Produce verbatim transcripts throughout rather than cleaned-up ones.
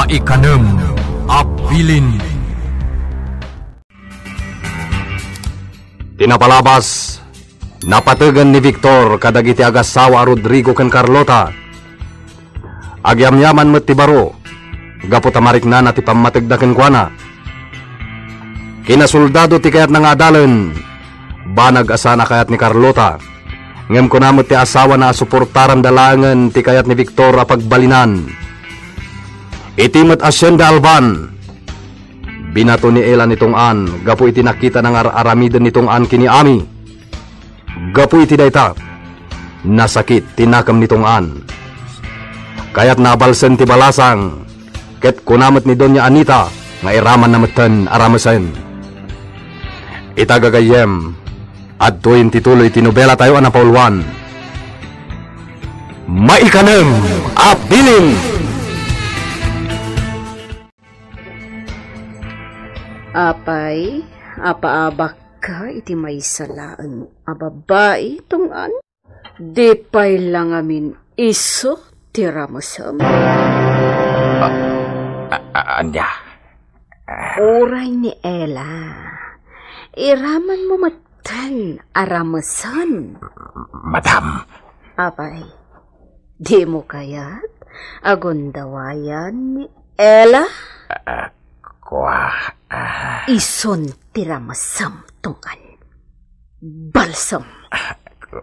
Ikanem a bilin. Ti napalabas, napategen ni Victor kadagiti agasawa a Rodrigo ken Carlota. Agyamyaman met ti baro, gapu ta mariknana ti pammategda kenkuana. Kinasoldado ti kayatna nga adalen, banag a saan a kayat ni Carlota. Ngem kuna met ti asawana a suportaranda laengen ti kayat ni Victor a pagbalinan. Iti met Hacienda Alban, binato ni Ela ni Tong-an gapu iti nakitana nga ar-aramiden ni Tong-an ken ni Ami. Gapu iti dayta, nasakit ti nakem ni Tong-an. Kayatna a balsen ti balasang, ket kuna met ni Doña Anita nga iramanna metten a ramesen. Ita gagayyem, adtoyen ti tuloy ti nobelatayo a napauluan. Maikanem a bilin. Apay, apaabakka iti maysa laeng a babai, Tong-an? Di pay la ngamin isu ti ramesem? A-, a-, a-, ania? Uray ni Ela, iramanmo metten a ramesen. Madam. Apay, dimo kayat a gundawayan ni Ela? Ah, kua, ah. Isun ti ramesem, Tong-an. Balsem.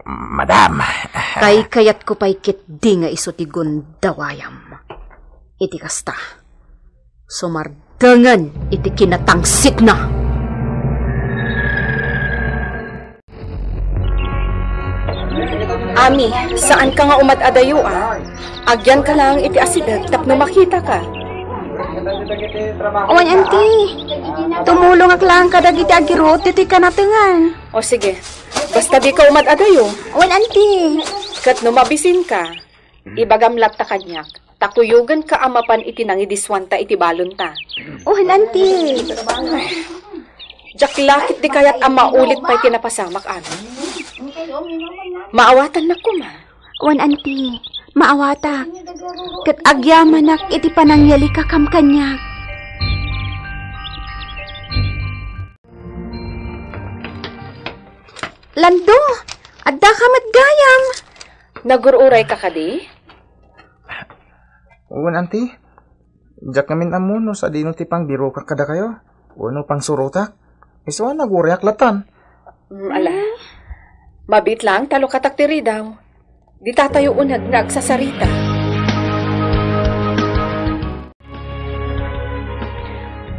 Madam. Kaykayatko pay ketdi nga isu ti gundawayam. Iti kasta, sumardengen iti kinatangsitna. Ami, saanka nga umad-adayo, a? Agyanka laeng iti asideg tapno makitaka. Wen, Auntie. Tumulongak laeng kadagiti agirut ditoy kanatengan. O, sige. Basta dika umad-adayo. Wen, Auntie. Ket no mabisinka, ibagam latta kaniak, ta kuyogenka a mapan iti nangidiswanta iti balonta. Wen, Auntie. Diak la ketdi kayat a maulit pay ti napasamak, Ami. Maawatannak koma. Wen, Auntie, maawatak. Ket agyamanak iti panangyalikakam kaniak. Lando, addaka met gayam. Nagur-urayka kadi? Wen, Auntie. Diak ngamin ammo no sadino ti pangbirokak kadakayo, wenno pangsurotak. Isu a nagurayak latan. Mm, ala. Mabiit laeng ta lukatak ti ridaw. Ditatayo uneg nga agsasarita.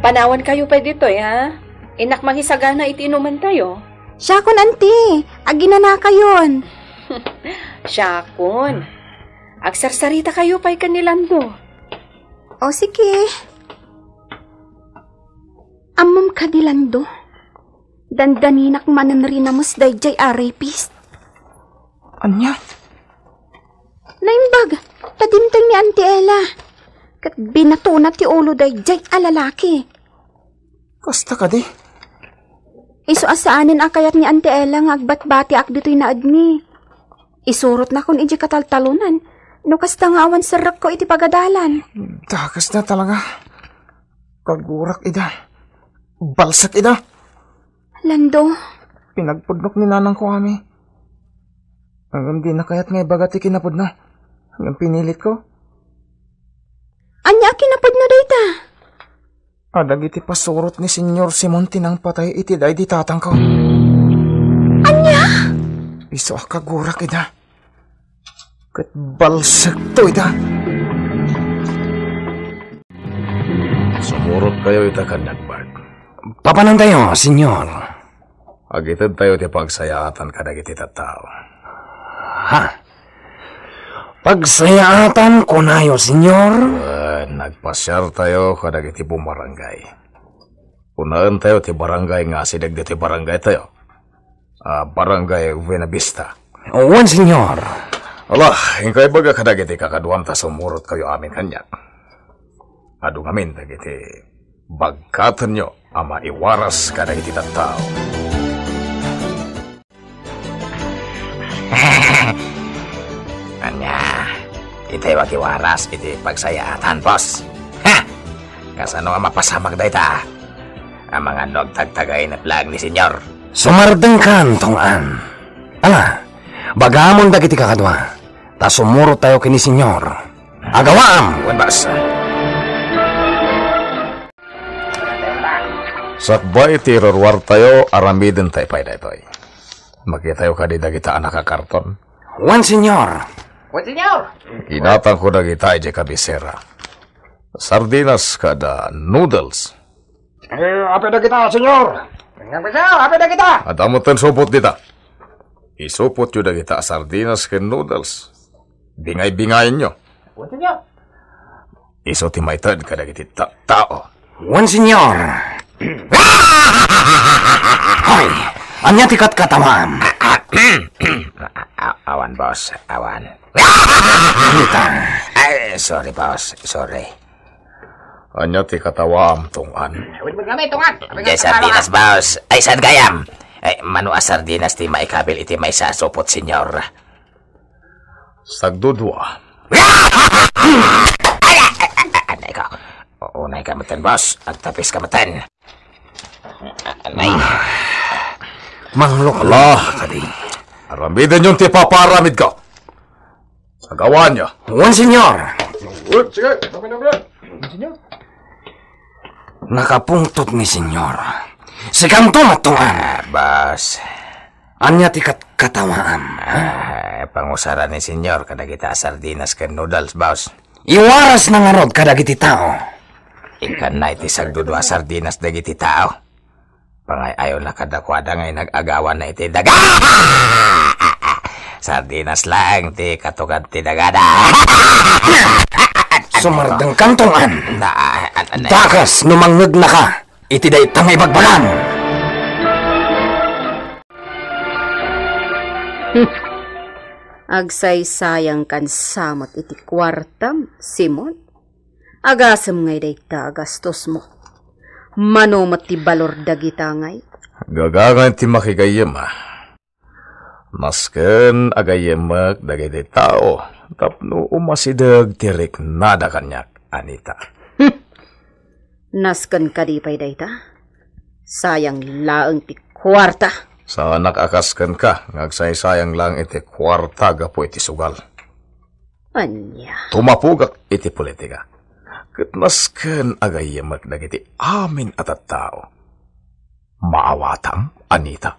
Panawankayo pay ditoy, ha? Innak mangisagana iti inumantayo. Siakon, Auntie. Aginanakayon. Siakon. Agsarsaritakayo pay ken ni Lando. O, sige. Ammom kadi, Lando? Dandaninak manen rinames daydiay a rapist. Ania? Naimbag, ta dimteng ni Auntie Ella. Ket binatona ti ulo daydiay a lalaki. Kasta kadi? Isu a saanen a kayat ni Auntie Ella nga agbatbatiak ditoy naedmi. Isurotnakon idiay kataltalonan, no kasta nga awan serrekko iti pagadalan. Dakesna talaga. Kagurak ida. Balsek ida. Lando. Pinagpudnok ni nanangko, Ami. Ngem dina kayat nga ibaga ti kinapudno. Ngem pinilitko. Ania a kinapudno dayta? Adagiti pasurot ni Señor Simon ti nangpatay iti daydi tatangko. Ania? Isu a kagurak ida. Ket balsekto ida. Sumurotkayo ita kaniak, Bart. Papanantayo, Señor? Agitedtayo ti pagsayaatan kadagiti tattao. Ha? Pagsayaatan, kunayo, Señor? Wen, nagpasiartayo kadagiti bumarangay. Punaentayo ti barangay nga asideg ditoy barangaytayo. Ah, Barangay Buenavista. Wen, Señor. Ala, inka ibaga kadagiti kakaduam ta sumurotkayo amin kaniak. Adu ngamin dagiti bagkatenyo a maiwaras kadagiti tattao. Ania, ditayo agiwaras iti pagsayaatan, boss. Ha? Kasano nga mapasamak dayta? Amangan no agtagtagainep laeng ni Senyor. Sumardengkan, Tong-an. Ala, bagamon dagiti kakadua, ta sumurottayo ken ni Senyor. Agawaam! Wen, boss. Sakbay ti iruruartayo, aramidentayo pay daytoy. Makitayo kadi dagita a nakakarton? Wen, Senyor. Wen, Senyor. Inatangko dagita idiay kabisera. Sardinas kada noodles. Eh, apay dagita, Senyor? Ngem kasta, apay dagita? Adda metten supot dita. Isupotyo dagita a sardinas ken noodles. Bingay-bingayenyo. Wen, Senyor. Isu ti maited kadagiti tattao. Wen, Senyor. Ay, ania ti katkatawaam? A-, awan, boss. Awan. Ay, sorry, boss. Sorry. Ania ti katawaam, Tong-an? Wen, wen, kami, Tong-an. Diay sardinas, boss. Ay, saan gayam? Ay, mano a sardinas ti maikabil iti maysa a supot, Senyor? Sagdudua. Ay, ay, ay, ay, anay ka. Unay ka metten, boss. Agtapis ka metten. Anay. Manglok. Ala, kadi. Aramidenyon ti ipapaaramidko. Sagawaanyo. Wen, Senyor. Wen, sige. Wen, Senyor. Nakapungtot ni Senyor. Sikanto, Tong-an. Ah, boss. Ania ti kat-, katawaam? Ah, pangusara ni Senyor kadagita a sardinas ken noodles, boss. Iwarasna ngarud kadagiti tao. Ikkanna iti sagdudua a sardinas dagiti tao. Pangay-ayona kadakuada nga inag-agawanna iti daga. Sardinas laeng ti katugad ti dagada. Sumardengkan, Tong-an. Na, a-, a-, a-, Dakes no mangngegnaka iti dayta nga ibagbagam. Agsaysayangkan sa met iti kuartam, Simon. Agasem ngay dayta a gastosmo. Mano met ti balor dagita ngay? Gagangay ti makigayyem, a. Nasken a gayyemek dagiti tao tapno umasideg ti riknada kaniak, Anita. Hmm. Nasken kadi pay dayta? Sayang laeng ti kuarta. Saanak a kas kenka nga agsaysayang laeng iti kuarta gapu iti sugal. Ania? Tumapogak iti politika. Ket nasken a gayyemek dagiti amin a tattao. Maawatam, Anita.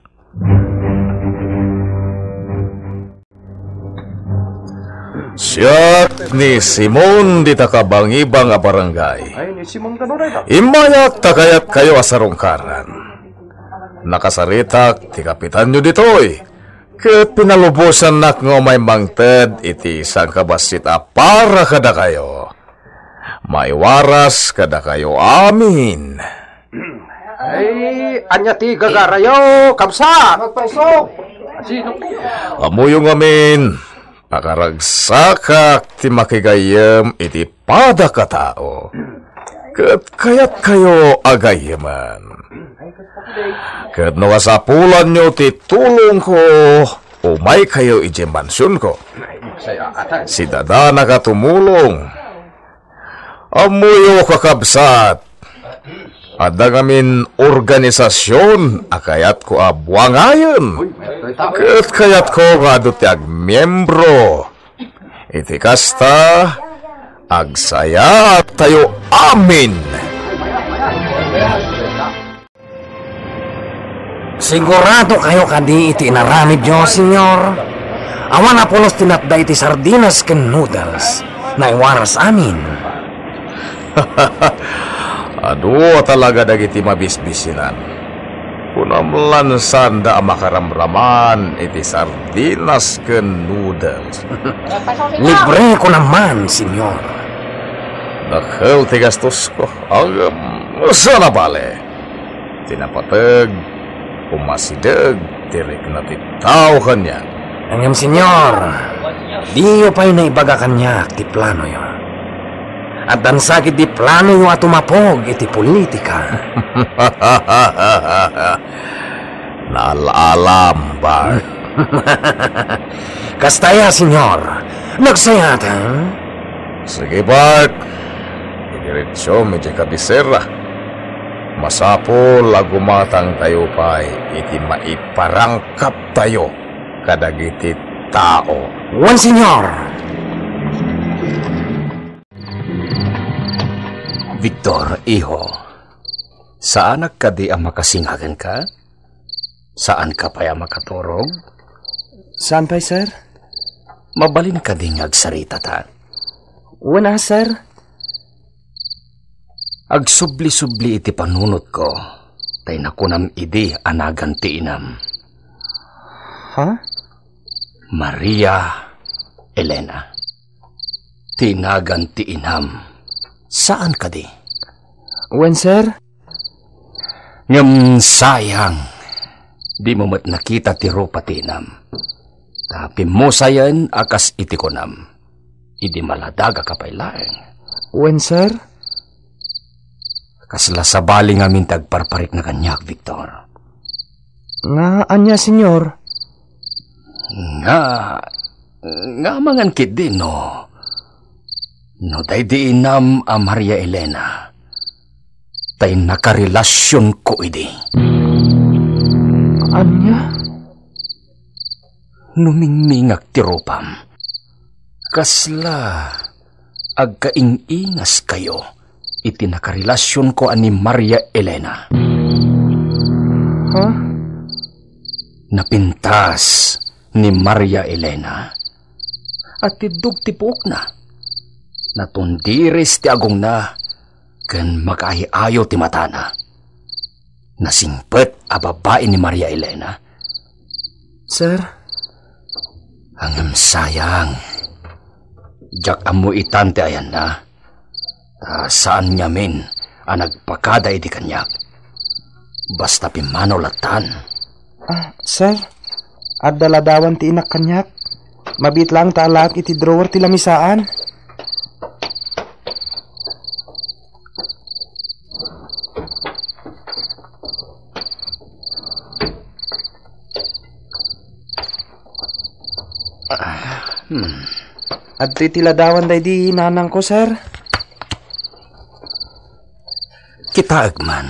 Siak ni Simon dita kabangibang a barangay. Ay, ni Simon ka, Loreta. Immayak ta kayatkayo a sarungkaran. Nakasaritak ti kapitanyo ditoy. Ket pinalubosannak nga umay mangted iti sangkabassit a para kadakayo. Maiwaras kadakayo amin. Ay, ania ti gagarayo, kabsat? Sino? Ammoyo ngamin, pakaragsakak ti makigayyem iti padak a tao. Ket kayatkayo a gayyemen. Ket no kasapulanyo ti tulongko, umaykayo idiay mansionko. Sidadanaka tumulong. Ammoyo, kakabsat, adda ngamin organisasion a kayatko a buangayen. Ket kayatko nga adu ti agmiembro. Iti kasta, agsayaat tayo amin. Sigurado kayo kadi iti inaramidyo, Senyor? Awan a pulos ti natda iti sardinas ken noodles. Naiwaras amin. Adu a talaga dagiti mabisbisinan. Kunam lan saanda a makaramraman iti sardinas ken noodles. Libre ko naman, Senyor. Dakkel ti gastosko. Agam, saan a bale. Ti napateg, umasideg ti rikna ti tao kaniak. Ngem, Senyor, diyo pay naibaga kaniak ti planoyo. Addan sakit ti planoyo a tumapog iti politika. Naal-alam, Bart. Kasta ya, Senyor. Nagsayatan? Sige, Bart. Diretsom iti kabisera. Masapul a gumatangtayo pay iti maiparangkaptayo kadagiti tao. Wen, Señor! Victor, iho, saanak kadi a makasingaganka? Saanka pay a makaturog? Saan pay, sir? Mabalin kadi nga agsaritata? Wen a, sir. Agsubli-subli iti panunotko, tay nakunam idi a nagan ti inam. Ha? Maria Elena. Ti nagan ti inam. Saan kadi? Wen, sir. Ngem sayang, dimo met nakita ti rupa ti inam. Ta pimmusayen a kas iti kunam, idi maladagaka pay laeng. Wen, sir. Kasla sabali ngamin ti agparparikna kaniak, Victor. Nga ania, Señor? Nga, nga amangan ketdi no, no daydi inam a Maria Elena, tay nakarelasionko idi. Ania? Numingmingak ti rupam. Kasla agkaing-ingaskayo iti nakarelasionko a ni Maria Elena. Ha? Napintas ni Maria Elena. Atiddog ti puokna. Natundiris ti agongna ken makaayo-ayo ti matana. Nasingpet a babai ni Maria Elena. Sir? Ngem sayang. Diak ammo itan ti ayanna. Ta saan ngamin a nagpakada idi kaniak. Basta pimmanaw lattan. Ah, sir, adda ladawan ti inak kaniak. Mabiit laeng ta alaek iti drawer ti lamisaan. Ah, hmm. Adtoy ti ladawan daydi nanangko, sir. Kitaek man.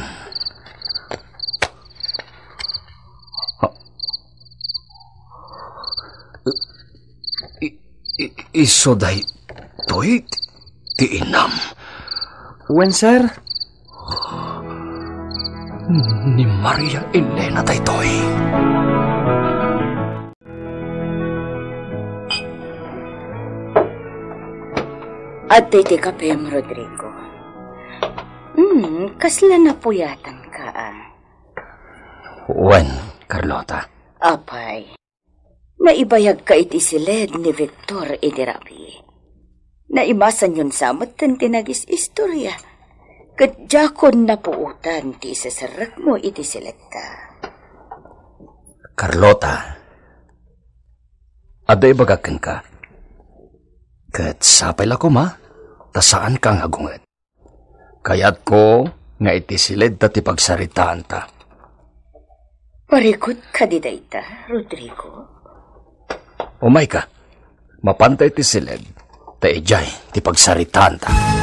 I-, i-, isu daytoy ti inam. Wen, sir. Ni Maria Elena daytoy. Adtoy ti kapem, Rodrigo. Hmm, kasla napuyatanka, a. Wen, Carlota. Apay, naibayagka iti siled ni Victor idi rabii. Naimasanyon sa metten ti nagis-istorya, ket diakon napuotan ti iseserrekmo iti siledta. Carlota, adda ibagak kenka. Ket sapay la koma, ta saanka nga agunget. Kayatko nga iti siledta ti pagsaritaanta. Parikut kadi dayta, Rodrigo? Umayka, mapanta iti siled, ta idiay ti pagsaritaanta.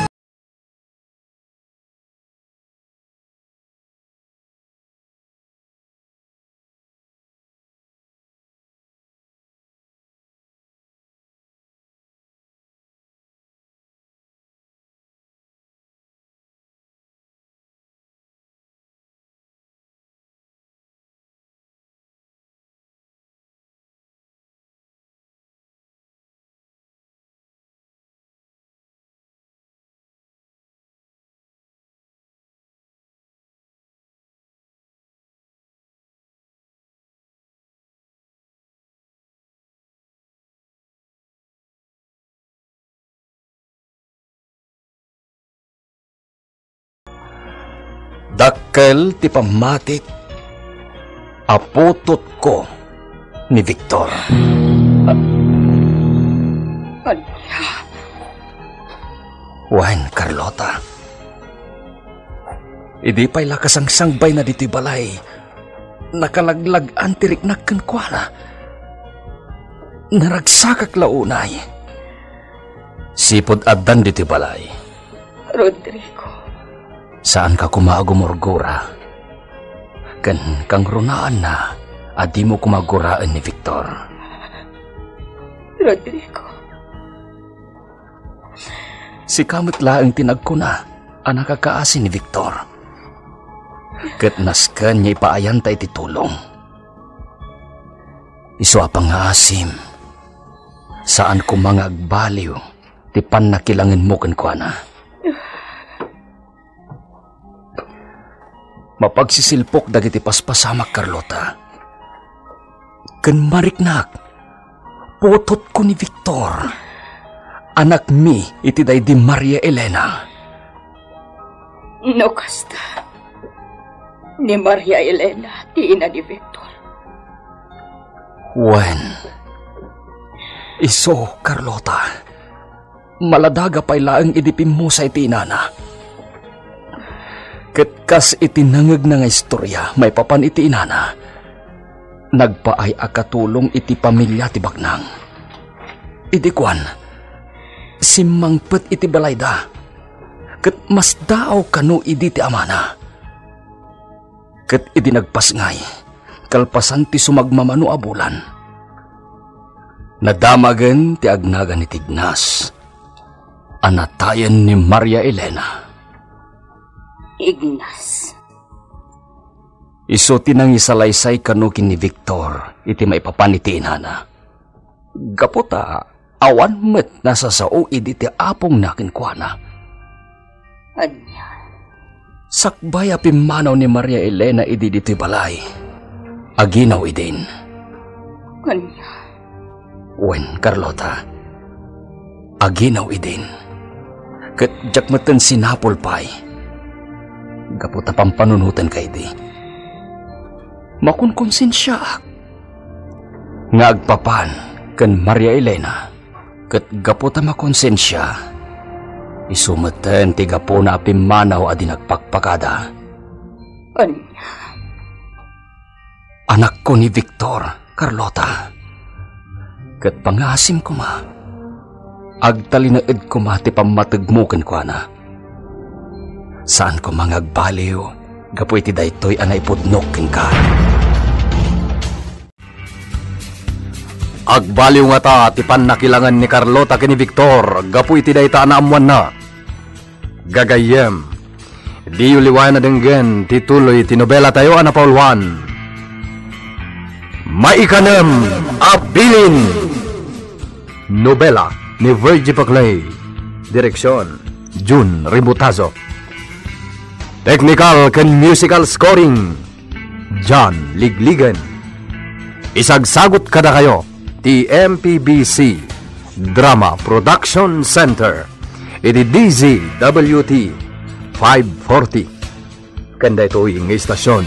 Dakkel ti pammatik a putotko ni Victor. Ania? Wen, Carlota. Idi pay la kasangsangbayna ditoy balay, nakalaglag-an ti riknak kenkuana. Naragsakak la unay. Sipud addan ditoy balay, Rodrigo. Saanka koma a gumurgura. Ken kangrunaanna a dimo koma guraen ni Victor. Rodrigo. Sika met laeng ti nagkuna a nakakaasi ni Victor. Ket nasken nga ipaayanta iti tulong. Isu a pangngaasim, saan koma nga agbaliw ti pannakilangenmo kenkuana. Mapagsisilpok dagiti paspasamak, Carlota. Ken mariknak, putotko ni Victor. Anakmi iti daydi Maria Elena. No kasta, ni Maria Elena ti ina ni Victor. Wen, isu, Carlota, maladaga pay laeng idi pimmusay ti inana. Ket kas iti nangegna nga istorya maipapan iti inana, nagpaay a katulong iti pamilia ti baknang. Idi kuan, simmangpet iti balayda, ket masdaaw kano idi ti amana. Ket idi nagpasngay, kalpasan ti sumagmamano a bulan, nadamagen ti agnaga ni Tignas a natayen ni Maria Elena. Ignas. Isu ti nangisalaysay kano ken ni Victor iti maipapan iti inana. Gapu ta awan met nasasao idi ti apongna kenkuana. Ania? Sakbay a pimmanaw ni Maria Elena idi ditoy balay, aginaw idin. Ania? Wen, Carlota, aginaw idin. Ket diak metten sinapul pay. Gapu ta pampanunotenka idi. Makonkonsensiaak nga agpapan ken Maria Elena, ket gapu ta makonsensia, isu metten ti gapuna a pimmanaw a di nagpakpakada. Ania? Anakko ni Victor, Carlota. Ket pangasim koma, agtalinaed koma ti pammategmo kenkuana. Saan koma nga agbaliw gapu iti daytoy a naipudnok kenka. Agbaliw ngata ti pannakilangen ni Carlota ken ni Victor gapu iti dayta a naammoanna? Gagayyem, diyo liwayan a denggen ti tuloy ti nobelatayo a napauluan, Maikanem a Bilin. Nobela ni Virgie Paclay. Direksyon, Jun Ributazo. Technical ken musical scoring, John Ligligan. Isagsagut kadakayo ti M P B C Drama Production Center iti D Z W T five forty. Ken daytoy nga istasyon,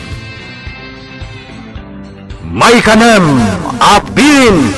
Maikanem a Bilin.